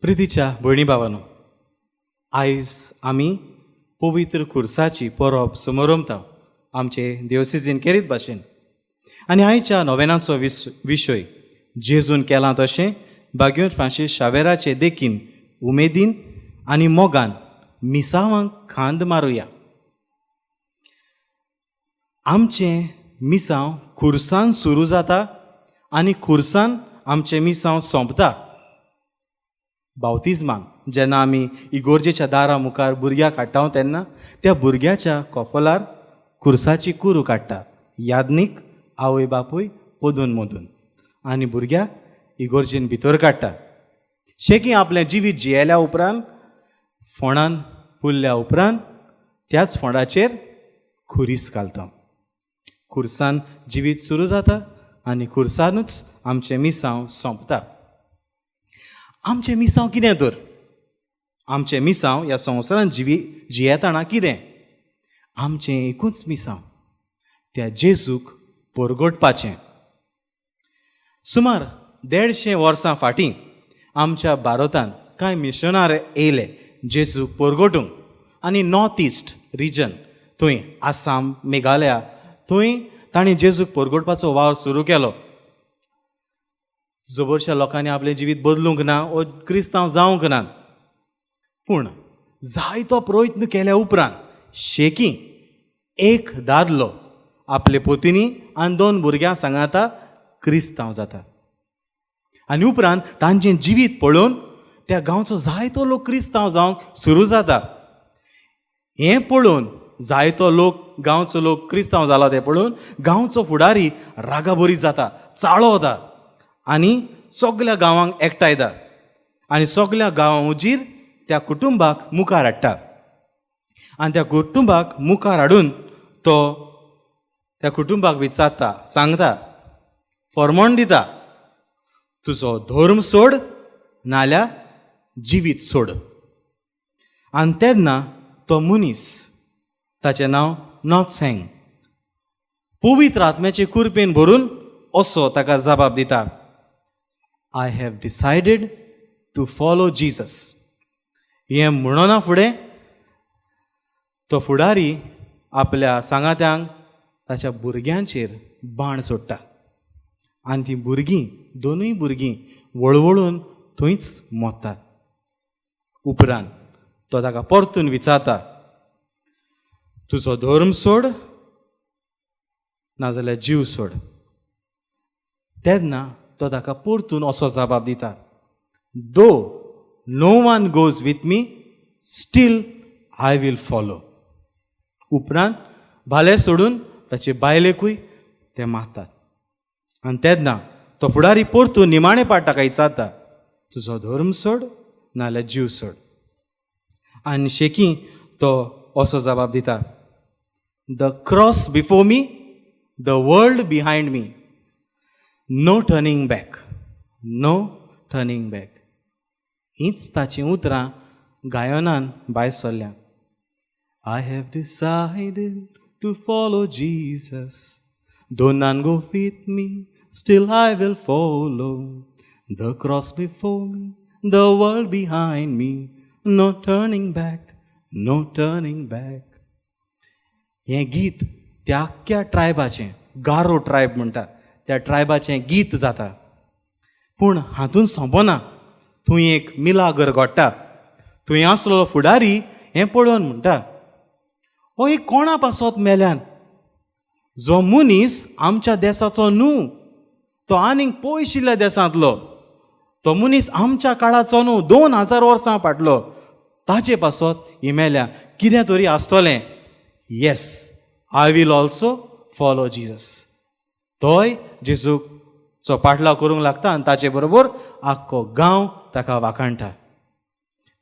प्रितीच्या भयणी भावानो, आयज आमी पवित्र खुर्साची परब समरमता आमचे देवसिजीन केरीत भाशेन. आनी आयच्या नोवेनाचो विशय जेजून केलां तशें बाग्यून फ्रांसीस शावेराचे देखीन उमेदीन आनी मोगान मिसावांक खांद मारुया. आमचें मिसांव खुर्सान सुरू जाता आनी खुर्सान आमचें मिसांव सोंपता. बावतिज्माक जेन्ना आमी इगोर्जेच्या दारा मुखार भुरग्याक हाडटा तेन्ना त्या भुरग्याच्या कोपोलार खुर्साची कुरू काडटा यादनीक आवय बापूय पदून मदून आनी भुरग्याक इगोर्जेन भितर काडटा. शेकी आपलें जिवीत जियेल्या उपरांत फोंडान पुरल्या उपरांत त्याच फोंडाचेर खुरीस घालता. खुर्सान जिवीत सुरू जाता आनी खुर्सानूच आमचें मिसांव सोंपता. आमचें मिसांव कितें तर? आमचें मिसांव ह्या संवसारांत जियेतना कितें? आमचें एकूच मिसांव, त्या जेजूक परगटपाचें. सुमार 150 वर्सां फाटीं आमच्या भारतांत कांय मिशनार येयले जेजूक परगटूंक आनी नॉर्थ इस्ट रिजन थंय आसाम, मेघालया थंय तांणी जेजूक परगटपाचो वावर सुरू केलो. जबरश्या लोकांनी आपलें जिवीत बदलूंक ना वो क्रिस्तांव जावंक ना, पूण जायतो प्रयत्न केल्या उपरांत शेकी एक दादलो आपले पोतिनी आनी दोन भुरग्यां सांगाता क्रिस्तांव जाता आनी उपरांत तांचें जिवीत पळोवन त्या गांवचो जायतो लोक क्रिस्तांव जावंक सुरू जाता. हें पळोवन जायतो लोक गांवचो लोक क्रिस्तांव जाला तें पळोवन गांवचो फुडारी रागाबरीत जाता, चाळो वता आनी सगल्या गांवांक एकठांयता आनी सगल्या गांवां उजीर त्या कुटुंबाक मुखार हाडटा आनी त्या कुटुंबाक मुखार हाडून तो त्या कुटुंबाक विचारता, सांगता, फॉर्मोण दिता, तुजो धर्म सोड नाल्यार जिवीत सोड. आनी तेन्ना तो मनीस, ताचें नांव नॉटसँग, पवित्र आत्म्याचे कुरपेन भरून असो ताका जबाब दिता, I have decided to follow Jesus. हें म्हणना फुडें तो फुडारी आपल्या सांगात्यांक ताच्या भुरग्यांचेर बाण सोडटा आनी ती भुरगीं, दोनूय भुरगीं वळवळून थंयच मोत्तात. उपरांत तो ताका परतून विचारता, तुजो धर्म सोड नाजाल्यार जीव सोड. तेन्ना तो ताका परतून असो जबाब दिता, though no one goes with me, still I will follow. उपरांत भाले सोडून ताचे बायलेकूय ते मारतात आनी तेन्ना तो फुडारी परतून निमाणे पाट ताका विचारता, तुजो धर्म सोड नाजाल्यार जीव सोड. आनी शेकी तो असो जबाब दिता, the cross before me, the world behind me, no turning back, no turning back. हींच ताचीं उतरां गायनान भायर सरल्या. I have decided to follow Jesus. Though none go with me, still I will follow. The cross before me, the world behind me. No turning back, no turning back. हें गीत त्या आख्ख्या ट्रायबाचें, गारो tribe म्हणटा त्या ट्रायबाचें गीत जाता. पूण हातून सोंपना. थंय एक मिलागर घडटा. थंय आसलेलो फुडारी हें पळोवन म्हणटा, हो एक कोणा पासत मेल्यान? जो मनीस आमच्या देसाचो न्हू, तो आनीक पयशिल्ल्या देसांतलो. तो मनीस आमच्या काळाचो न्हू, 2000 वर्सां फाटलो. ताचे पासत ही मेल्या, कितें तरी आसतलें. Yes, I will also follow Jesus. तोय जेजूचो पाटलाव करूंक लागता आनी ताचे बरोबर आख्खो गांव ताका वाखाणटा.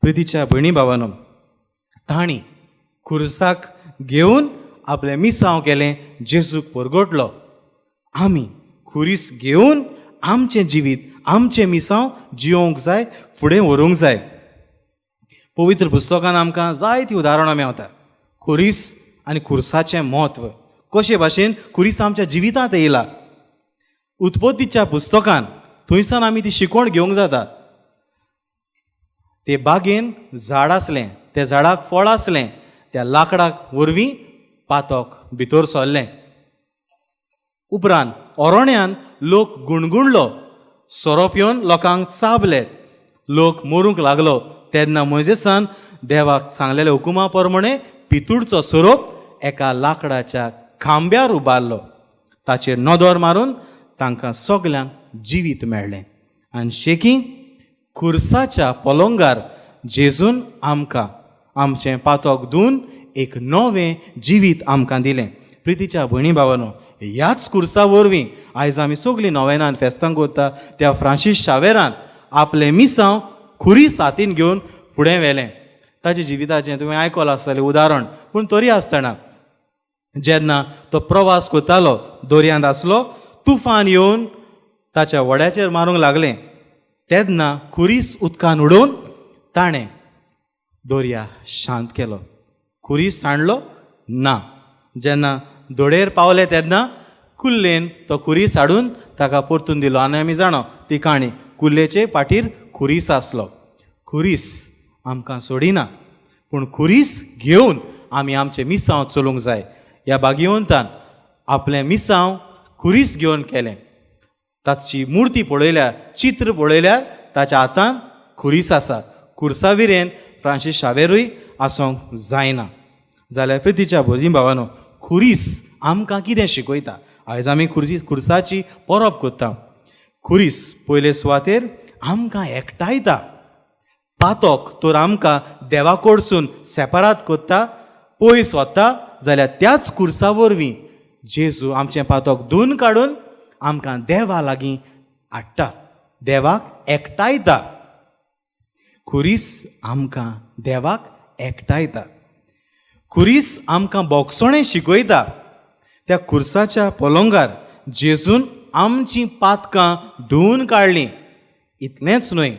प्रितीच्या भयणी भावानो, तांणी खुर्साक घेवन आपलें मिसांव केलें, जेजूक परगटलो. आमी खुरीस घेवन आमचें जिवीत, आमचें मिसांव जियोवंक जाय, फुडें व्हरूंक जाय. पवित्र पुस्तकान आमकां जायतीं उदाहरणां मेवता खुरीस आनी खुर्साचें म्हत्व, कशे भाशेन खुरीस आमच्या जिवितांत येयला. उत्पत्तीच्या पुस्तकान थंयसान आमी ती शिकवण घेवंक जाता. ते बागेन झाड आसलें, त्या झाडाक फळ आसलें, त्या लाकडाक वरवीं पातक भितर सरलें. उपरांत ओरोण्यान लोक गुणगुणलो, सोरो पिवन लोकांक चाबले, लोक मरूंक लागलो. तेन्ना मोयजेसान देवाक सांगलेल्या हुकुमा प्रमाणे पितूळचो सोरोप एका लाकडाच्या खांब्यार उबारलो. ताचेर नदर मारून तांकां सगल्यांक जिवीत मेळ्ळें. आनी शेकी खुर्साच्या पलंगार जेजून आमकां आमचें पातक धुवन एक नवें जिवीत आमकां दिलें. प्रितीच्या भयणी भावानो, ह्याच खुर्सा वरवीं आयज आमी सगलीं नोवेनान फेस्तां करता. त्या फ्रांसीस शावेरान आपलें मिसांव खुरीस हातीन घेवन फुडें व्हेलें. ताच्या जिविताचें तुवें आयकलां आसतलें उदाहरण. पूण तरी आसतना जेन्ना तो प्रवास करतालो, दर्यांत आसलो, तुफान येवन ताच्या व्हड्याचेर मारूंक लागलें, तेन्ना खुरीस उदकान उडोवन ताणें दर्या शांत केलो. खुरीस सांडलो ना. जेन्ना धडेर पावले तेन्ना कुल्लेन तो खुरीस हाडून ताका परतून दिलो. आनी आमी जाणो ती काणी, कुल्लेचे पाटीर खुरीस आसलो. खुरीस आमकां सोडिना, पूण खुरीस घेवन आमी आमचें मिसांव चलूंक जाय. ह्या भाग्यवंतान आपलें मिसांव खुरीस घेवन केलें. ताची मुर्ती पळयल्यार, चित्र पळयल्यार ताच्या हातान खुरीस आसा. खुर्सा विरेन फ्रांसीस शावेरूय आसूंक जायना. जाल्यार प्रितीच्या भुरगीं भावानो, खुरीस आमकां कितें शिकयता? आयज आमी खुर्साची परब करता. खुरीस पयले सुवातेर आमकां एकठांयता. पातक तर आमकां देवा कडसून सेपरात करता, पयस वता, जाल्यार त्याच खुर्सा वरवीं जेजू आमचें पातक धुवन काडून आमकां देवा लागीं हाडटा, देवाक एकठांयता. खुरीस आमकां देवाक एकठांयता. खुरीस आमकां बोगसणें शिकयता. त्या खुर्साच्या पलंगार जेजून आमचीं पातकां धुवन काडलीं. इतलेंच न्हय,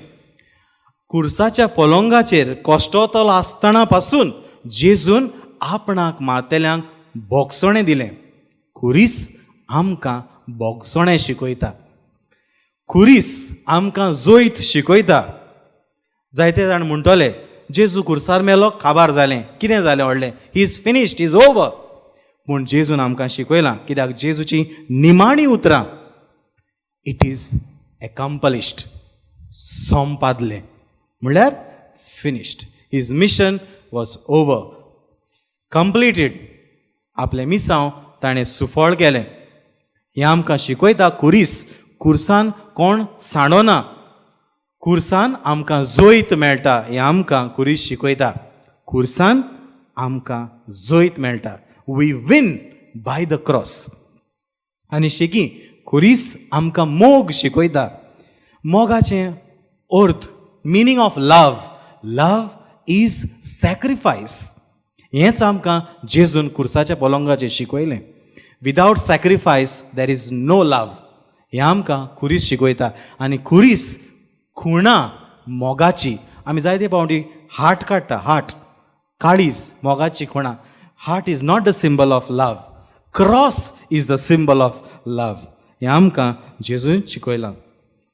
खुर्साच्या पलंगाचेर कश्टतलो आसतना पासून जेजून आपणाक मारतल्यांक बोगसणें दिलें. खुरीस आमकां बोगसणें शिकयता. खुरीस आमकां जैत शिकयता. जायते जाण म्हणटले, जेजू खुर्सार मेलो, काबार जालें, कितें जालें व्हडलें, he is finished, is over. पूण जेजून आमकां शिकयलां, कित्याक जेजूची निमाणी उतरां, "It is accomplished", संपादलें, म्हणल्यार finished. His mission was over, completed. आपलें मिसांव ताणें सुफळ केलें. हें आमकां शिकयता खुरीस. खुर्सान कोण सांडोना, खुर्सान आमकां जैत मेळटा. हें आमकां खुरीस शिकयता. खुर्सान आमकां जैत मेळटा. We win by the cross. आनी शेकी खुरीस आमकां मोग शिकयता. मोगाचें अर्थ, meaning of love, love is sacrifice. हेंच आमकां जेजून खुर्साच्या पलंगाचेर शिकयलें. Without sacrifice there is no love. हें आमकां खुरीस शिकयता. आनी खुरीस खुणा मोगाची. आमी जायते फावटी हार्ट काडटा, हार्ट, काळीज, मोगाची खुणा. Heart is not the symbol of love, cross is the symbol of love. हें आमकां जेजून शिकयलां.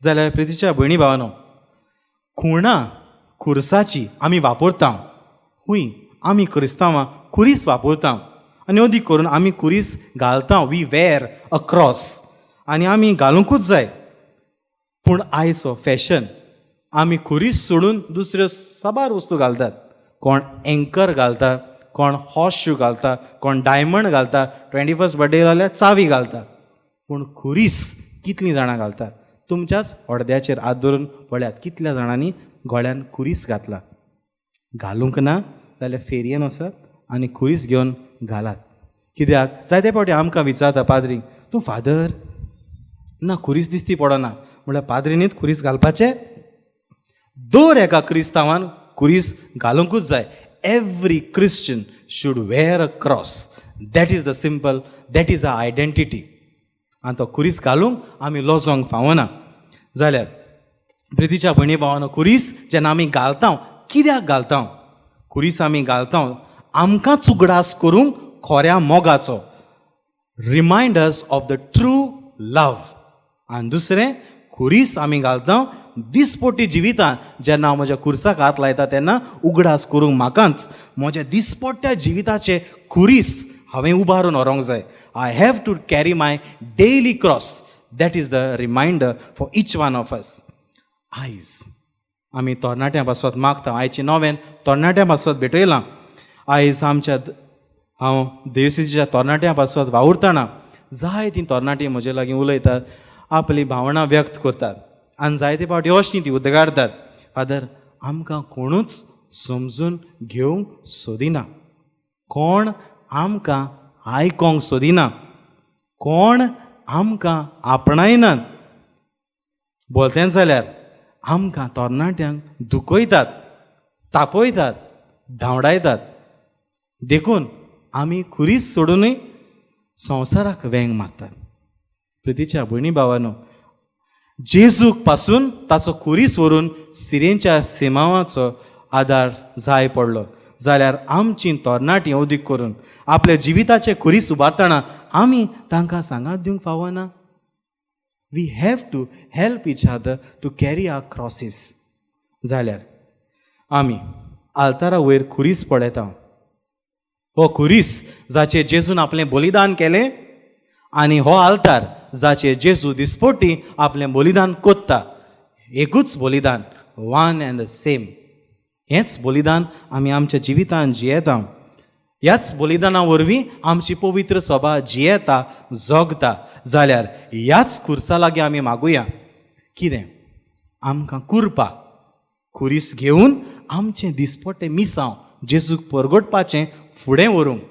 जाल्यार प्रितीच्या भयणी भावानो, खुणा खुर्साची आमी वापरता. हूंय आमी क्रिस्तांवां खुरीस वापरता आनी अदीक करून आमी खुरीस घालता. We wear a cross आनी आमी घालुंकूच जाय. पूण आयचो फॅशन, आमी खुरीस सोडून दुसऱ्यो साबार वस्तू घालतात. कोण एंकर घालता, कोण हॉर्स शू घालता, कोण डायमंड घालता, 21st birthday जाल्यार चावी घालता. पूण खुरीस कितलीं जाणां घालता? तुमच्याच हडद्याचेर हात धरून पळयात, कितल्या जाणांनी गळ्यान खुरीस घातला? घालूंक ना जाल्यार फेरयेन वचात आनी खुरीस घेवन घालात. कित्याक जायते फावटी आमकां विचारता, पाद्री तूं फादर ना, खुरीस दिसती पडना. म्हणल्यार पाद्रीनीत खुरीस घालपाचें? दर एका क्रिस्तांवान खुरीस घालुंकूच जाय. Every Christian should wear a cross. That is the simple, that is a identity. आनी तो खुरीस घालूंक आमी लजोंक फावना. जाल्यार प्रितीच्या भयणी भावानो, खुरीस जेन्ना आमी घालता, कित्याक घालता? खुरीस आमी घालता आमकां उगडास करूंक खोऱ्या मोगाचो, remind us of the true love. आनी दुसरें, खुरीस आमी घालता दिसपट्टी जिवितान जेन्ना हांव म्हज्या खुर्साक हात लायता तेन्ना उगडास करूंक म्हाकाच म्हज्या दिसपट्ट्या जिविताचें खुरीस हांवें उबारून व्हरूंक जाय. I have to carry my daily cross. That is the reminder for each one of us. आयज आमी तरणाट्यां पासत मागता. आयची नोवेन तरणाट्यां पासत भेटयलां. आयज आमच्या हांव देवसीच्या तरणाट्यां पासत वावुरतना जायतीं तरणाटीं म्हजे लागीं उलयतात, आपली भावनां व्यक्त करतात आनी जायते फावटी अशीं ती उद्गारतात, "फादर, आमकां कोणूच समजून घेवंक सोदिना, कोण आमकां आयकोंक सोदिना, कोण आमकां आपणायनात. बोलतें जाल्यार आमकां तरणाट्यांक दुखयतात, तापयतात, धांवडायतात. देखून आमी खुरीस सोडुनूय संवसाराक वेंग मारतात." प्रितीच्या भयणी भावानो, जेजूक पासून ताचो खुरीस व्हरून सिरेंच्या सिमांवाचो आदार जाय पडलो जाल्यार आमची तरणाटीं अदीक करून आपल्या जिविताचे खुरीस उबारतना आमी तांकां सांगात दिवंक फावना? We have to help each other to carry our crosses. जाल्यार आमी आल्तारा वयर खुरीस पळयता. हो खुरीस जाचेर जेजून आपलें बलिदान केलें आनी हो आल्तार जाचेर जेजू दिसपट्टी आपलें बलिदान कोत्ता. एकूच बलिदान, वन अँड the same. हेंच बलिदान आमी आमच्या जिवितान जियेता. ह्याच बलिदाना वरवीं आमची पवित्र सभा जियेता, जगता. जाल्यार ह्याच खुर्सा लागीं आमी मागुया. कितें? आमकां कुरपा खुरीस घेवन आमचें दिसपट्टें मिसांव जेजूक परगटपाचें फुडें व्हरूंक.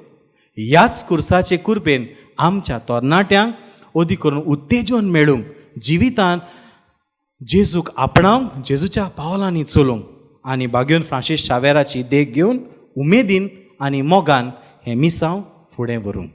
ह्याच खुर्साचे कुरपेन आमच्या तरणाट्यांक अदीक करून उत्तेजन मेळूंक, जिवितान जेजूक आपणावंक, जेजूच्या पावलांनी चलूंक आनी बागेवन फ्रांसीस शावेराची देख घेवन उमेदीन आनी मोगान हें मिसांव फुडें व्हरूंक.